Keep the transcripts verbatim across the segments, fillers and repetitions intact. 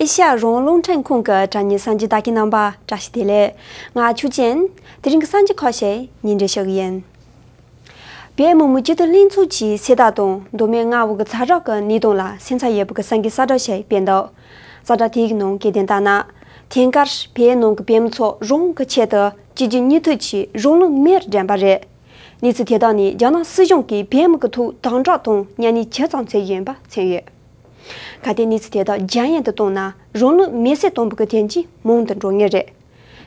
ཤ་རོང་རླུང་འཕྲིན་ཁང་གི་དྲ་བརྙན་གསན་མཁན་བདག་གི་རྣམ་པ་བཀྲ་ཤིས་བདེ་ལེགས། ང་ཆོས་ཅན། དེ་རིང་གི་གསར་འགྱུར་ཁག་ཞིག་སྙན་སྒྲོན་ཞུ་གི་ཡིན། བལ་མི་མང་སྤྱི་འཐུས་ལྷན་ཚོགས་ཀྱི་གསལ་བསྒྲགས་དང་མདོ་སྨད་རྔ་བ་གི་ཛ་དྲག་གི་གནས་སྟངས་ལ་སེམས་འཚབ་ཡོད་པ་གི་གསར་འགྱུར་གསལ་བསྒྲགས་ཤིག་སྤེལ་འདུག་གསལ་བསྒྲགས་དེའི་ནང་སྐད་དོན་ལྟར་ན། ཐེངས་འགར་བལ་ནང་གི་བོད་མི་ཚོ་རང་གི་ཆེད་དུ་གཅིག་རྒྱུ་གཉིས་མཐུད་ཀྱིས་རང་ལུས་མེར་སྒྲོན་པ་རེད། གནས་ཚུལ་དེ་དག་ནི་རྒྱ་ནག་སྲིད་གཞུང་གིས་བོད་མི་གི་ཐོག་དམ་དྲག་དང་གཉའ་གནོན་ཇི་ཙམ་བྱས་ཡོད་པ་མཚོན་ཡོད། གལ་ཏེ་གནས་ཚུལ་དེ་དག་རྒྱ་ཡན་དུ་བཏང་ན་རང་ལུས་མེར་སྲེག་གཏོང་བ་གི་དོན་རྐྱེན་མང་དུ་འགྲོ་ངེས་རེད།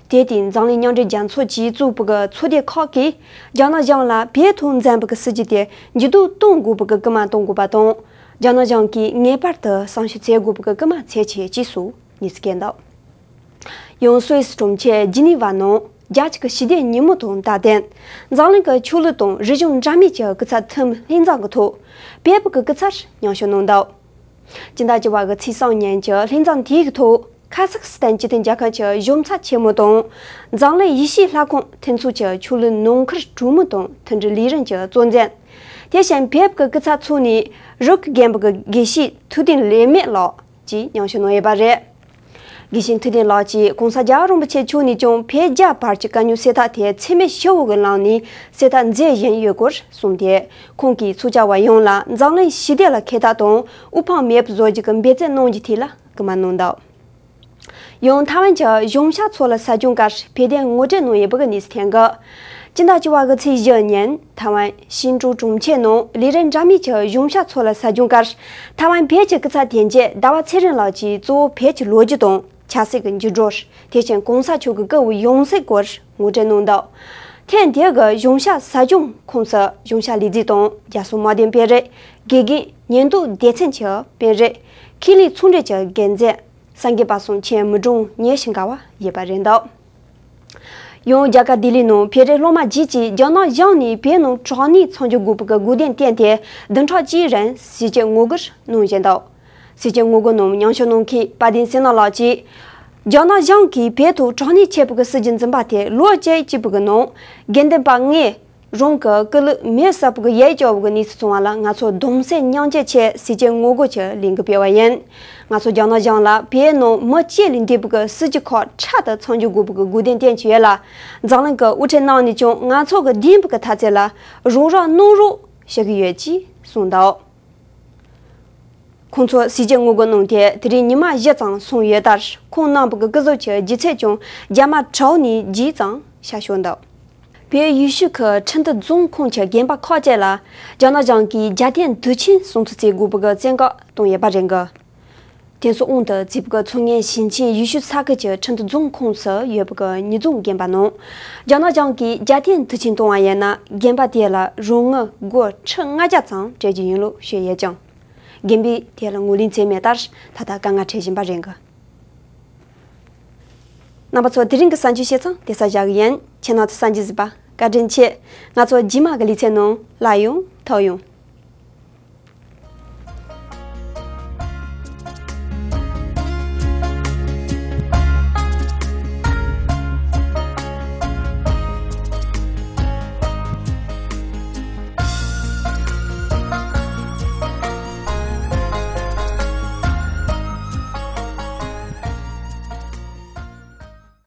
དེ་དུས་འཛམ་གླིང་མཉམ་འབྲེལ་རྒྱལ་ཚོགས་ཀྱིས་བཙུགས་པའི་གི་ཚོགས་སྡེ་ཁག་གིས་རྒྱ་ནག་གཞུང་ལ་བོད་ཐོག་འཛིན་པའི་གི་སྲིད་ཇུས་དེ་འགྱུར་ལྡོག་གཏོང་དགོས་པའི་གི་སྐུལ་མ་གཏོང་དགོས་པ་དང་། རྒྱ་ནག་གཞུང་གིས་ངེས་པར་དུ་བསམ་ཤེས་བྱེད་དགོས་པའི་གི་སྐུལ་མ་བྱེད་ཆེད་ཅེས་སོགས་གནས་ཚུལ་སྐྱེལ་འདུག་ཡང་སུད་སི་གྲོང་ཁྱེར་ཇི་ནི་ཝ་ནང་རྒྱལ་སྤྱི་གི་ཞི་བདེ་ཉིན་མོ་དང་སྟབས་བསྟུན། འཛམ་གླིང་གི་ཆོས་ལུགས་དང་རིག་གཞུང་འདྲ་མིན་གྱི་སྐུ་ཚབ་འཐུས་མི་ལྷན་འཛོམས་ཀྱི་ཐོག་བོད་པའི་གི་སྐུ་ཚབ་ཉམས་ཞིབ་གནང་འདུག་སྤྱི་ཟླ་བཅུ་པ་གི་ཚེས་གསུམ་ཉིན་གྱི་ལྷན་འཛོམས་དེའི་གི་ཐོག་ཁ་ཟག་སི་ཐན་སྤྱི་མཐུན་རྒྱལ་ཁབ་ཀྱི་གཞུང་ཚབ་ཆེན་མོ་དང་། འཛམ་གླིང་ཡེ་ཤུའི་ལྷ་ཁང་མཐུན་ཚོགས་ཀྱི་ཆོས་ལུགས་ནང་ཁུལ་གྲོས་མོལ་དང་མཐུན་སྒྲིལ་ལས་རིམ་གྱི་གཙོ་འཛིན། དེ་བཞིན་བོད་ཀྱི་སྐུ་ཚབ་ཚོགས་གཙོས་རིགས་ཀྱི་རྒན་པོ་གི་དགེ་བཤེས་ཐུབ་བསྟན་ལེགས་སྨན་ལགས་ཀྱིས་ཉམས་ཞིབ་གནང་ཡོད་པ་རེད། དགེ་བཤེས་ཐུབ་བསྟན་ལགས་ཀྱིས་༸གོང་ས་༸རྒྱལ་བ་རིན་པོ་ཆེ་མཆོག་ནས་ཀྱང་བོད་རྒྱ་བར་གྱི་དཀའ་རྙོག་སེལ་ཐབས་དེ་འཚེ་མེད་ཞི་བ་གི་ལམ་ནས་སེལ་ཐབས་མཛད་བཞིན་ཡོད་སྐོར་གསུངས་ཏེ། ཁོང་གིས་ཚོགས་བཅར་བ་ཡོངས་ལ་འཛམ་གླིང་ཞི་བདེ་ལ་ཁེ་ཐག་དང་དབུ་འཕང་མེད་པ་བཟོ་རྒྱུ་གི་འབད་བརྩོན་གནང་རྒྱུའི་ཐད་ལ་སྐུལ་མ་གནང་འདུག་ཡང་ཐའེ་ཝན་གྱི་གཞུང་ཞབས་ཚོགས་ལ་ཟབ་སྦྱོང་སྐབས་བོད་དོན་ངོ་སྤྲོད་གནང་ཡོད་པ་གི་གནས་ཚུལ་ཐོན་གི། སྤྱི་ཟླ་བཅུ་པ་གི་ཚེས་བཞི་ཉིན་ཐའེ་ཝན་ཤིན་ཀྲོའུ་གྲོང་ཁྱེར་ནང་ལས་རིམ་འདྲ་མིན་གྱི་གཞུང་ཞབས་ཚོགས་ལ་ཟབ་སྦྱོང་སྐབས་ཐའེ་ཝན་བོད་ཀྱི་སྐུ་ཚབ་དོན་གཅོད་ཟླ་བ་ཚེ་རིང་ལགས་ཀྱིས་གཙོ་བོ་བོད་ཀྱི་ལོ་རྒྱུས་དང་ཆབ་སྲིད་ཀྱི་འགྱུར་ལྡོག་དེ་བཞིན་༸གོང་ས་མཆོག་གི་སྐུ་བོའི་ཡང་སྲིད་སྐོར་ངོ་སྤྲོད་གནང་འདུག་ཐེངས་འདིའི་གི་གཞུང་ཞབས་ཟབ་སྦྱོང་ཁོངས་སུ་གཞུང་ཞབས་ལས་འཛིན་དང་རྒྱལ་སྲུང་དམག་དོན་པུའུ་ཀྲོའི་དགེ་རྒན། ཉེན་རྟོག་སྡེ་ཚན་གྱི་དཔོན་རིགས། ཁེ་ལས་ཚོང་འབྲེལ་གྱི་འགན་འཛིན། སངས་རྒྱས་པ་སངས་ཆེན་མི་གྲངས་ཉི་ཤུ་འགའ་བ་ཡོད་པ་རེད་འདུག་ཡང་རྒྱ་གར་ལྡི་ལི་ནང་བོད་རིགས་སློབ་མ་བརྒྱད་ཀྱིས་རྒྱ་ནག་གཞུང་ནས་བོད་ནང་དྲག་གནོན་མཚམས་འཇོག་དགོས་པའི་དགོས་འདུན་བཏོན་ཏེ་བདུན་ཕྲག་གཅིག་རིང་ཟས་བཅད་ངོ་རྒོལ་གནང་བཞིན་འདུག་ཟས་བཅད་ངོ་རྒོལ་ནང་ཉམས་ཞིབ་གནང་མཁན་དཔལ་ལྡན་བསོད་ནམས་ལགས་ཀྱིས། རྒྱ་ནག་གཞུང་གིས་བོད་ཐོག་དྲག་གནོན་བྱས་པའི་སྲིད་ཇུས་འཛིན་པ་དེ་ལོ་བཅུ་གཅིག་པའི་ནང་དགེ་འདུན་པ་ལྔས། རང་གི་སྐུ་ལུས་མེར་སྲེག་པའི་ཡིད་སྐྱོ་བའི་གནས་ཚུལ་བྱུང་བ་ལ་ང་ཚོ་གདུང་སེམས་མཉམ་སྐྱེད་ཆེད་ཟས་བཅད་ངོ་རྒོལ་གྱི་ལས་འགུལ་སྤེལ་བ་ཡིན། ང་ཚོ་རྒྱ་ནག་གཞུང་ལ་བོད་ནང་མི་སྐྱེ་ལས་འདས་པའི་སྲིད་ཇུས་ཁག་ཕྲག་ཏུ་མཚམས་འཇོག་དགོས་པའི་དགོས་འདུན་བཏོན་གྱི་ཡོད་ལ། འཛམ་གླིང་གི་དབུ་ཁྲིད་རྣམས་ནས་ཀྱང་ང་ཚོ་གི་བདེན་པའི་འཐབ་རྩོད་ལ་རོགས་རམ་གནང་རོགས་ཞུ་གི་ཡོད་ཅེས་གསུངས་འདུག་ཁོང་ཚོ་ཟས་བཅད་ངོ་རྒོལ་གནང་སྟེ་དེ་རིང་ཉི་མ་བཞི་ཙམ་སོང་ཡོད་ལྟར། ཁོང་རྣམ་པ་གི་སྐུ་གཟུགས་ཀྱི་ལྗིད་ཚད་ཀྱང་རྒྱ་མ་དྲོ་ནས་ལྗིད་ཙམ་ཆག་ཤོར་འདུག་བོད་ཡུལ་ཤུལ་གྱི་ཁྲིན་ཏུ་རྫོང་ཁོངས་ཀྱི་དགོན་པ་ཁག་ཅིག་ལ་རྒྱ་ནག་གཞུང་གིས་རྒྱལ་བསྟན་དུས་ཆེན་སྲུང་བརྩི་བྱེད་དགོས་པའི་བཙན་བཀའ་བཏང་ཡོད་པ་རེད་འགི། དེ་སོགས་དབང་དུ་བརྩིས་པའི་མཚོ་སྔོན་ཞིང་ཆེན་ཡུལ་ཤུལ་ས་ཁུལ་གྱི་ཁྲིན་ཏུ་རྫོང་ཁོངས་སུ་ཡོད་པའི་ཉི་རྫོང་དགོན་པ་ནང་། རྒྱ་ནག་གཞུང་གིས་རྒྱལ་བསྟན་དུས་ཆེན་གཏོང་བ་ཡིན་ན་དགོན་པ་དེ་ལ་རོགས་དངུལ་སྒོར་ཁྲི་ལྔ་བརྒྱ་ཙམ་སྤྲད་རྒྱུ་ཡིན་ལུགས་བཤད་ཡོད་ཀྱང་། དགོན་པས་དེ་ལ་ངོས་ལེན་བྱས་མེད་ལྟར་ད་ལྟ་དཀའ་ངལ་འཕྲད་བཞིན་པ་རེད་འགི། རྣམ་པ་ཚོ། དེ་རིང་གི་གསར་འགྱུར་བཤད་སྟངས་དེ་སར་བཞག་གི་ཡིན། ཁྱེད་རྣམ་ཚོ་གསར་འགྱུར་གཟིགས་པ་བཀའ་དྲིན་ཆེ། ང་ཚོ་རྗེས་མ་གི་ལེ་ཚན་ནང་སླར་ཡང་ཐུག་ཡོང་།